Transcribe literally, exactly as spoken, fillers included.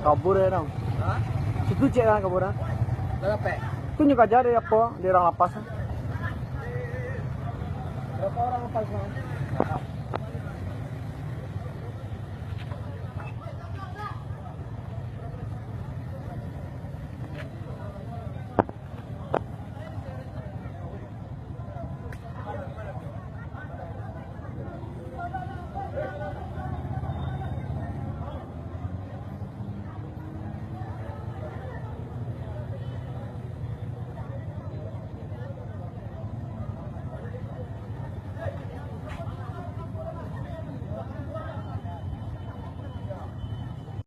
Kabur ya, dong. Hah? Situ cek lah kabur, ah. Dah sampai? Tu nyo kaja dari apo? Dari urang lapas. Berapa orang lepas, Bang?